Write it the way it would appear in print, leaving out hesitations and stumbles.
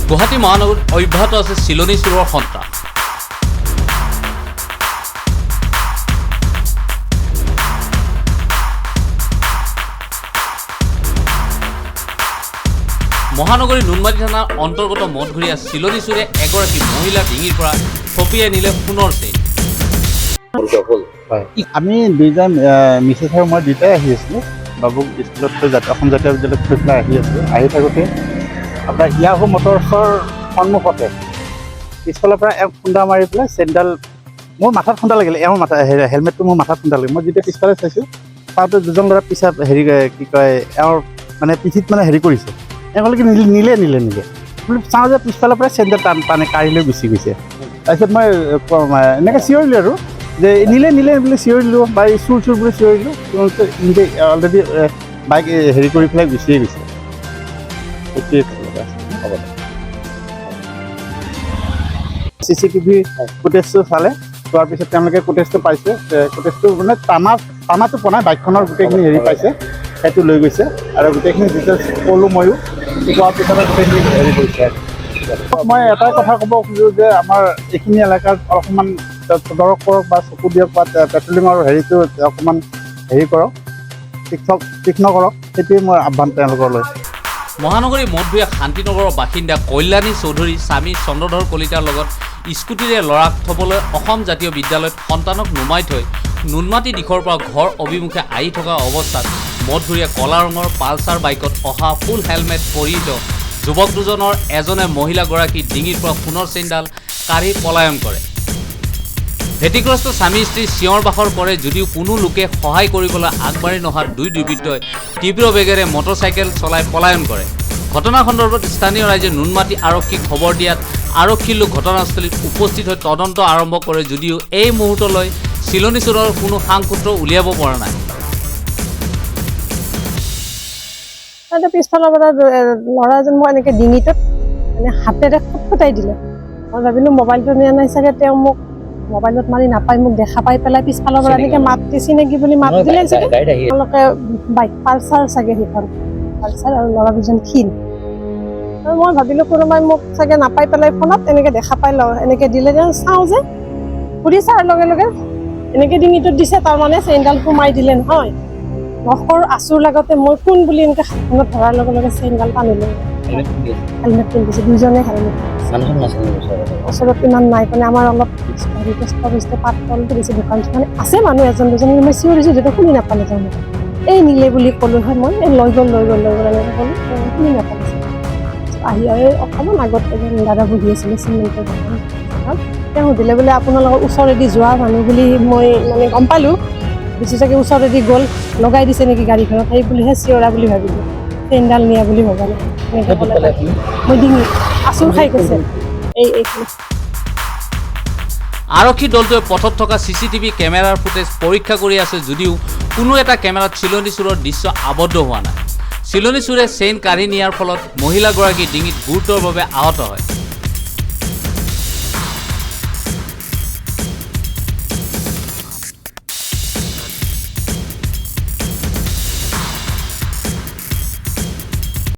গুৱাহাটী মহানগৰীত অব্যাহত আছে চিলনী চোৰৰ সন্ত্ৰাস। মহানগৰীৰ নুনমাটি থানাৰ অন্তৰ্গত মঠঘৰীয়া চিলনী চোৰে এগৰাকী মহিলাৰ ডিঙিৰ পৰা থপিয়াই নিলে সোণৰ চেইন। আমি দুইজন মিছেছ আৰু মই দুইটাই আহি আছিলোঁ। বাবুক স্কুলত থৈ অসম জাতীয় বিদ্যালয়ত থৈ পেলাই আহি আছিলোঁ। আহি থাকোঁতে আপোনাৰ ইয়াহু মটৰ্ছৰ সন্মুখতে পিছফালৰ পৰা এক খুন্দা মাৰি পেলাই চেইনডাল মোৰ মাথাত খুন্দা লাগিলে। এওঁৰ মাথা হেলমেটটো মোৰ মাথাত খুন্দা লাগিলে। মই যেতিয়া পিছফালে চাইছোঁ, চাওঁতে দুজন ল'ৰা পিছা হেৰি কি কয়, এওঁৰ মানে পিঠিত মানে হেৰি কৰিছে। এওঁ ক'লে কি নিলে নিলে নিলে বুলি। চাওঁ যে পিছফালৰ পৰা চেইনডাল টান টানে কাঢ়ি লৈ গুচি গৈছে। তাৰপিছত মই এনেকৈ চিঞৰিলোঁ আৰু যে নিলে নিলে বুলি চিঞৰিলোঁ বা এই চুৰ চুৰ বুলি চিঞৰিলোঁ। নিজে অলৰেডি বাইক হেৰি কৰি পেলাই গুচিয়ে গৈছে। সেইটোৱে হ'ব। CCTV ফুটেজটো চালে, চোৱাৰ পিছত তেওঁলোকে ফুটেজটো পাইছে। ফুটেজটো মানে টানাটো পোৱা নাই, বাইকখনৰ গোটেইখিনি হেৰি পাইছে, সেইটো লৈ গৈছে আৰু গোটেইখিনি ডিটেইলছ ক'লোঁ ময়ো। কোৱাৰ পিছতে গোটেইখিনি হেৰি কৰিছে। মই এটাই কথা ক'ব খোজোঁ যে আমাৰ এইখিনি এলেকাত অকণমান তদাৰক কৰক বা চকু দিয়ক বা পেট্ৰলিঙৰ হেৰিটো অকণমান হেৰি কৰক, তীক্ষ্ণ কৰক, সেইটোৱে মই আহ্বান তেওঁলোকলৈ। মহানগৰী মঠঘৰীয়া শান্তিনগৰৰ বাসিন্দা কল্যাণী চৌধুৰী স্বামী চন্দ্ৰধৰ কলিতাৰ লগত স্কুটিৰে ল'ৰাক থ'বলৈ অসম জাতীয় বিদ্যালয়ত সন্তানক নুমাই থৈ নুনমাটি দিশৰ পৰা ঘৰ অভিমুখে আহি থকা অৱস্থাত মঠঘৰীয়া কলা ৰঙৰ পালচাৰ বাইকত অহা ফুল হেলমেট পৰিহিত যুৱক দুজনৰ এজনে মহিলাগৰাকীৰ ডিঙিৰ পৰা সোণৰ চেইনডাল কাঢ়ি পলায়ন কৰে। ভীতিগ্ৰস্ত স্বামী স্ত্ৰী চিঞৰ বাখৰ কৰে যদিও কোনো লোকে সহায় কৰিবলৈ আগবাঢ়ি নহাত দুই দুৰ্বৃত্তই তীব্ৰ বেগেৰে মটৰচাইকেল চলাই পলায়ন কৰে। ঘটনা সন্দৰ্ভত স্থানীয় ৰাইজে নুনমাটি আৰক্ষীক খবৰ দিয়াত আৰক্ষীৰ লোক ঘটনাস্থলীত উপস্থিত হৈ তদন্ত আৰম্ভ কৰে যদিও এই মুহূৰ্তলৈ চিলনী চোৰৰ কোনো সাংসূত্ৰ উলিয়াব পৰা নাই। তাতে পিছফালৰ পৰা ল'ৰা এজন মই এনেকৈ ডিঙিটোত মানে হাতেৰে খটখটাই দিলে। মই ভাবিলোঁ মোবাইলটো নিয়া নাই চাগে, তেওঁ মোক মোবাইলত মাৰি নাপাই মোক দেখা পাই পেলাই পিছফালৰ পৰা এনেকৈ মাত দিছে নেকি বুলি মাত দিলে চাগে। তেওঁলোকে বাইক পালচাৰ চাগে, সেইখন পালচাৰ, আৰু ল'ৰা দুজন ক্ষীণ। আৰু মই ভাবিলোঁ কোনোবাই মোক চাগে নাপাই পেলাই ফোনত এনেকৈ দেখা পাই লওঁ এনেকৈ দিলে। চাওঁ যে ঘূৰি চোৱাৰ লগে লগে এনেকৈ ডিঙিটোত দিছে, তাৰমানে চেইনডাল সোমাই দিলে নহয়। নখৰ আঁচুৰ লগতে মই কোন বুলি এনেকৈ হাতখনত ধৰাৰ লগে লগে চেইনডাল টানি লৈ হেলমেট পিন্ধিছে, দুইজনে হেলমেট। ওচৰত ইমান নাই, মানে আমাৰ অলপ হেৰি কষ্ট পাতলটো বেছি, দোকান চোকান আছে, মানুহ এজন দুজন। মই চিঞৰিছোঁ যেতিয়া শুনি নাপালে তেওঁলোকে। এই নিলে বুলি ক'লোঁ হয় মই, এই লৈ গ'ল লৈ গ'ল লৈ গ'ল এনেকৈ ক'লোঁ, শুনি নাপালে। আহি আৰু অকণমান আগত এজন দাদা বহি আছিলে চিমেণ্টৰ দোকান, তেওঁ সুধিলে বোলে আপোনালোকৰ ওচৰেদি যোৱা মানুহ বুলি মই মানে গম পালোঁ, বেছি চাগে ওচৰেদি গ'ল, লগাই দিছে নেকি গাড়ীখনত, সেই বুলিহে চিঞৰা বুলি ভাবিলোঁ, চেইনডাল নিয়া বুলি ভবা নাই। এনেকৈ ক'লে মই ডিঙি আঁচুৰ খাই গৈছে এইখিনি। আৰক্ষী দলটোৱে পথত থকা CCTV কেমেৰাৰ ফুটেজ পৰীক্ষা কৰি আছে যদিও কোনো এটা কেমেৰাত চিলনী চোৰৰ দৃশ্য আবদ্ধ হোৱা নাই। চিলনী চোৰে চেইন কাঢ়ি নিয়াৰ ফলত মহিলাগৰাকীৰ ডিঙিত গুৰুতৰভাৱে আহত হয়।